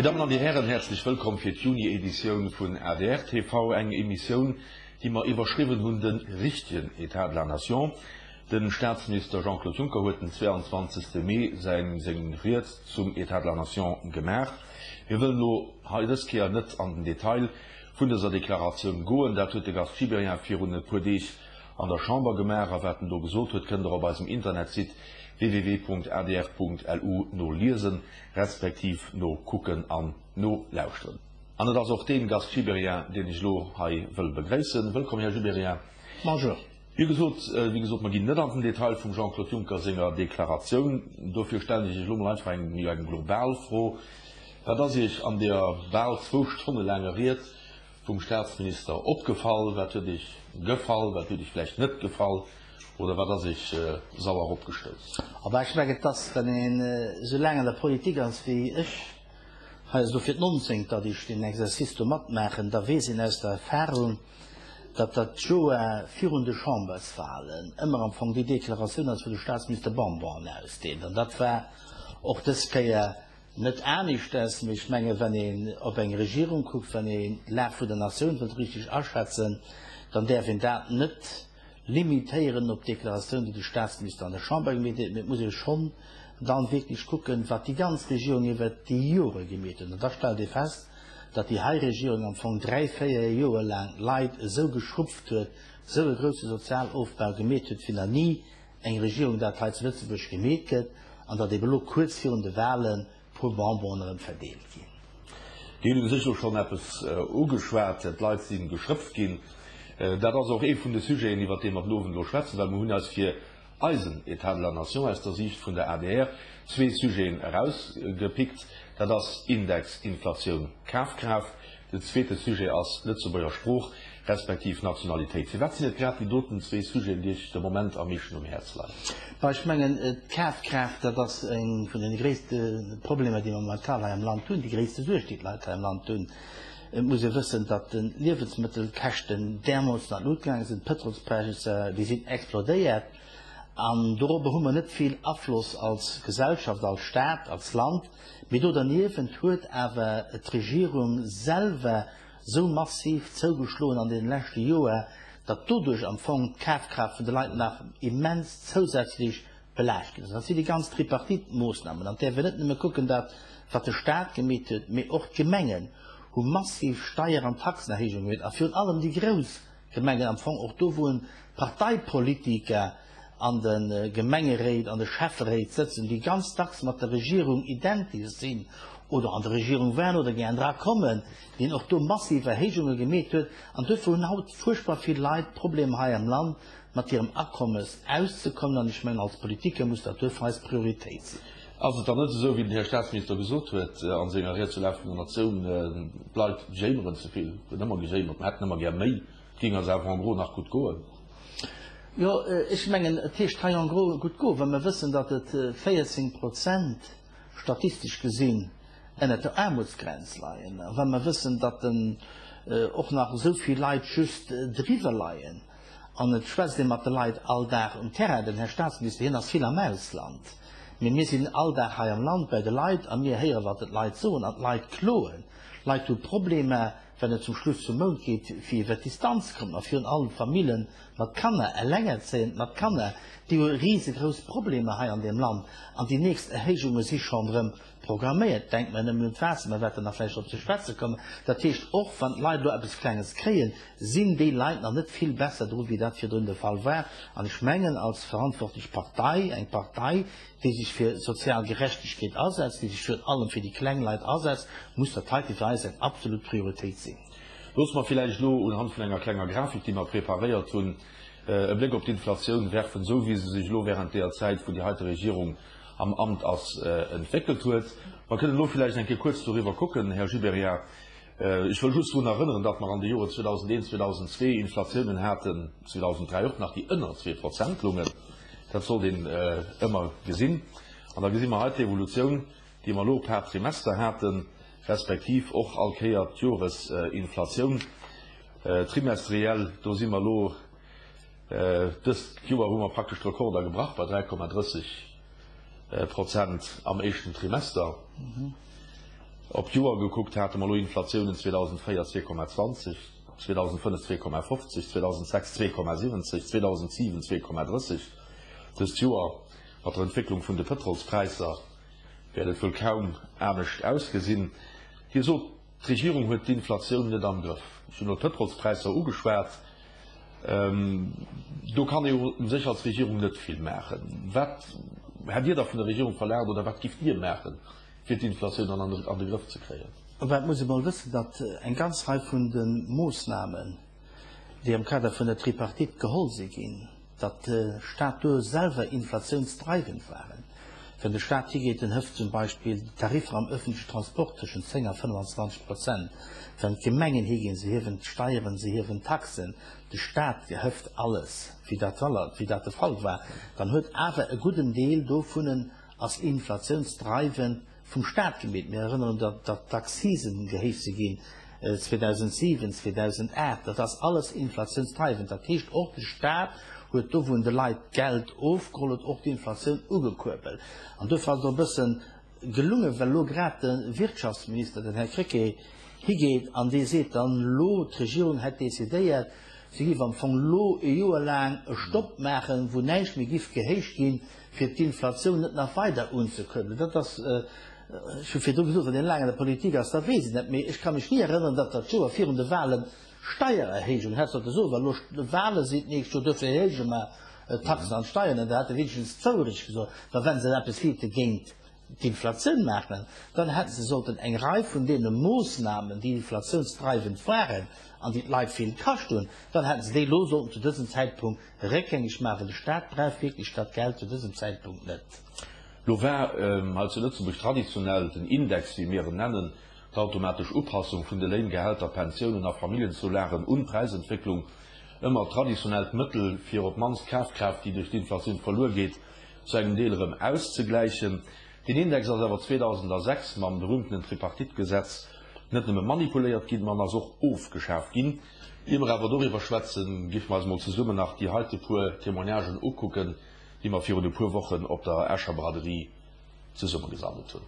Dir Dammen an Dir Hären, häerzlech wëllkomm fir d'Juni-Editioun vun adr TV, eng Emissioun, déi mer iwwerschriwwen hunn De richtegen État de la Nation. De Staatsminister Jean-Claude Juncker huet den 22. Mee säin seng Ried zum État de la Nation gemaach. Mir wëllen elo hei dës Kéier net an den Detail vun dëser Deklaratioun goen. Dat huet de Gast Gibéryen virun e puer Deeg an der Chamber gemaach a wat en do gesot huet, kënnt Der op eisem Internetsite www.adr.lu noliesen, respektiv nokucken an nolauschteren. An et ass och dee Gast Gibéryen, deen ech elo hei wëll begréissen. Wëllkomm, Här Gibéryen. Bonjour. Wéi gesot, wéi gesot, mer ginn net an den Detail vum Jean-Claude Juncker senger Deklaratioun. Dofir stellen ech Iech elo mol einfach eng méi eng global Fro. Wat ass Iech an deer bal zwou Stonne laanger Ried vum Staatsminister opgefall? Wat huet Iech gefall, wat huet Iech vläicht net gefall oder wat ass Iech sauer opgestouss? Abee, ech mengen, et ass, wann een esou laang an der Politik ass wéi ech, hei ass elo fir d'nonzéngt, datt ech deen Exercice do matmaachen, da weess een aus der Erfahrung, datt dat d'Joer virun de Chamberswahlen ëmmer am Fong déi Deklaratioun ass, wou de Staatsminister Bonbonen ausdeelt. An dat war och dës Kéier net aneschters. Mee ech menge wann een op eng Regierung kuckt, wann een d'Lag vun der Natioun wëllt richteg aschätzen, dann däerf een dat net limitéieren op d'Deklaratioun, déi de Staatsminister an der Chamber gemeet huet, mee et muss ee schonn dann wierklech kucken, wat déi ganz Regierung iwwert déi Jore gemeet huet. An da stellt ee fest, datt déi hei Regierung am Fong dräi, véier Joer laang d'Leit esou geschrupft huet, esou e grousse Sozialofbau gemeet huet, wéi nach ni eng Regierung dat hei zu Lëtzebuerg gemeet gëtt, an datt ebe lo kuerz virun de Wahlen puer Bonbonen erëm verdeelt ginn. Dir hutt u sech elo schonn eppes ugeschwat, d'Leit si geschrëpft ginn. Dat ass och ee vun de Sujeten, iwwert dee mer den Owend elo schwätzen, well mer hunn eis fir eisen État de la nation aus der Siicht vun der adr zwee Sujeten erausgepickt. Dat ass Index, Inflatioun, Kafkraaft. Den zweete Sujet ass d'Lëtzebuerger Sprooch respektiv Nationalitéit. Firwat sinn et grad déi doten zwee Sujeten, déi Iech de Moment am meeschten um Häerz leien? Bah, ech mengen, d'Kafkraaft, dat ass ee vun deene gréisste Problemer, déi mer momentan hei am Land hunn, déi gréisste Suerg, déi d'Leit hei am Land hunn. Et muss ee wëssen, datt d'Liewensmëttelkäschten därmoossen an d'Lut gaange sinn, d'Pëtrolspräisser, déi sinn explodéiert. An dorobber hu mer net vill Afloss als Gesellschaft, als Staat, als Land. Mee do derniewent huet awer d'Regierung selwer esou massiv zougeschloen an deene leschte Joer, datt doduerch am Fong d'Kafkraaft vun de Leit nach immens zousätzlech belaascht ginn ass. Dat sinn déi ganz Tripartite-Moossnamen. An däerf een net nëmme kucken dat, wat de Staat gemeet huet, mee och d'Gemengen hu massiv Steier an Taxenerhéijunge gemeet a virun allem déi grouss Gemengen, am Fong och do, wou en Parteipolitiker an de Gemengeréit, an de Schäfferéit sëtzen, déi ganz dacks mat der Regierung identisch sinn oder an der Regierung waren oder gären dra kommen, deen och do massiv Erhéijunge gemeet huet. An duerfir hunn haut fuerchtbar vill Leit Problemer hei am Land, mat hirem Akommes auszekommen, an ech mengen, als Politiker muss dat duerfir eis Prioritéit sinn. Ass et dann net esou, wéi den Här Staatsminister gesot huet a senger Ried zur Lag vun der Natioun, d'Leit jéimeren ze vill, hunn ëmmer gejéimert, mer hätten ëmmer gär méi, et géing eis awer en gros nach gutt goen? Jo, ech mengen, et heescht hei en gros gutt goen, wa mer wëssen, datt et 14 Prozent statistesch gesinn ënnert der Aarmutsgrenz leien, a wa mer wëssen, datt och nach esou vill Leit just driwwer leien. An et schwätzt ee mat de Leit all Dag um Terrain. Den Här Staatsminister, hien ass vill am Ausland, mee mir sinn all Dag hei am Land bei de Leit a mir héiere wat d'Leit soen. An d'Leit kloen. D'Leit hu Problemer, wenn et zum Schluss vum Mount geet, fir iwwer d'Distanz ze kommen. A virun allem Famille mat Kanner, Elengerzéiend mat Kanner, déi hu risegrouss Problemer hei an deem Land. An déi nächst Erhéijunge si schonn erëm Programméiert, denkt mer nëmmen un d'Waasser, mer wäerten nach vläicht drop ze schwätze kommen. Dat heescht, och wann d'Leit elo eppes Klenges kréien, sinn déi Leit nach net vill besser dru wéi dat virdrun de Fall war. An ech mengen, als verantwortlech Partei, eng Partei, déi sech fir sozial Gerechtegkeet asetzt, déi sech virun allem fir déi kleng Leit asetzt, muss dat heite fir eis eng absolut Prioritéit sinn. Loosse mer villäicht elo unhand vun enger klenger Grafik, déi mer preparéiert hunn, e Bléck op d'Inflatioun werfen, esou wéi se sech elo während deeër Zäit, wou déi heite Regierung am Amt ass, entwéckelt huet. Mer kënnen elo villäicht eng Kéier kuerz doriwwer kucken, Här Gibéryen. Ech wëll just drun erënneren, datt mer an de Joren 2001, 2002 Inflatiounen haten, 2003 och nach, déi ënner 2% lungen. Dat sollt een ëmmer gesinn. An da gesi mer hei d'Evolutioun, déi mer elo par Trimester haten, respektiv och all Kéier d'Joresinflatioun trimestriell. Do si mer elo Dëst Joer hu mer praktesch d'Rekorder gebrach bei 3,30 Prozent am éischten Trimester. Op d'Joer gekuckt hate mer elo Inflatiounen 2004 2,20, 2005 2,50, 2006 2,70, 2007 2,30. Dëst Joer, mat der Entwécklung vun de Pëtrolspräisser, wäert et wuel kaum anescht ausgesinn. Dir sot, d'Regierung huet d'Inflatioun net am Grëff. Ech hunn elo d'Pëtrolspräisser ugeschwat. Do kann ee jo u sech als Regierung net vill maachen. Wat hätt Dir da vun der Regierung verlaangt oder wat gifft Dir maachen, fir d'Inflatioun dann an de Grëff ze kréien? Mä et muss ee mol wëssen, datt eng ganz Rei vun de Moossnamen, déi am Kader vun der Tripartite geholl si ginn, datt de Stat do selwer inflatiounsdreiwend waren. Wenn de Stat higeet, en hëft zum Beispill d'Tariffer am öffentlichen Transport tëschent 10 a 25 Prozent, wenn d'Gemengen higinn, se hiewen d'Steieren, se hiewen d'Taxen, de Stat hëft alles, wéi dat wéi dat de Fall war, dann huet awer e gudden Deel dovunnen ass inflatiounsdreiwend vum Staat gemeet. Mir erënneren, datt d'Accisen gehéicht si ginn 2007, 2008. Dat ass alles inflatiounsdreiwend. Dat heescht, och de Staat huet do, wou en de Leit Geld ofgeholl huet, och d'Inflatioun ugekuerbelt. An dofir ass et och e bësse gelungen, well elo grad de Wirtschaftsminister, den Här Krecké, higeet an dee seet dann elo, d'Regierung hätt decidéiert, si géif am Fong elo e Joer laang e Stopp maachen, wou näischt méi giff gehéicht ginn, fir d'Inflatioun net nach weider unzekuerbelen. Dat ass, ech hu virdru gesot, wann een laang an der Politik ass, da weess een dat, mee ech ka mech ni erënneren, datt dat Joer virun de Wahlen Steiererhéijungen hätt sollte soen, well elo Wahle sinn d'nächst Joer, duerfir erhéije mer d'Taxen an d'Steieren. An da hätt e wéinstens d'Wourecht gesot. Well wa se eppes wéilte géint d'Inflatioun maachen, dann hätte se sollten eng Rei vun deene Moossnamen, déi inflatiounsdreiwend waren an déi d'Leit vill kascht hunn, dann hätte se déi elo sollten zu dësem Zäitpunkt Réckgängeg maachen. De Staat brauch wierklech dat Geld zu dësem Zäitpunkt net. Lo war hei zu Lëtzebuerg traditionell den Index, wéi mir en nennen, d'automatesch Upassung vun de Léin, Gehälter, Pensiounen a Familljenzoulagen un d'Präisentwécklung, ëmmer traditionellt Mëttel, fir op d'mannst d'Kafkraaft, déi duerch d'Inflatioun verluer geet, zu engem Deel erëm auszegläichen. Deen Index ass awer 2006 mam berühmtenen Tripartite-Gesetz net nëmme manipuléiert ginn, ma en ass och ofgeschaaft ginn. Ier mer awer doriwwer schwätzen, géife mer eis mol zesummen nach déi heite puer Témoignagen ukucken, déi mer virun e puer Wochen op der Escher Braderie zesummegesammelt hunn.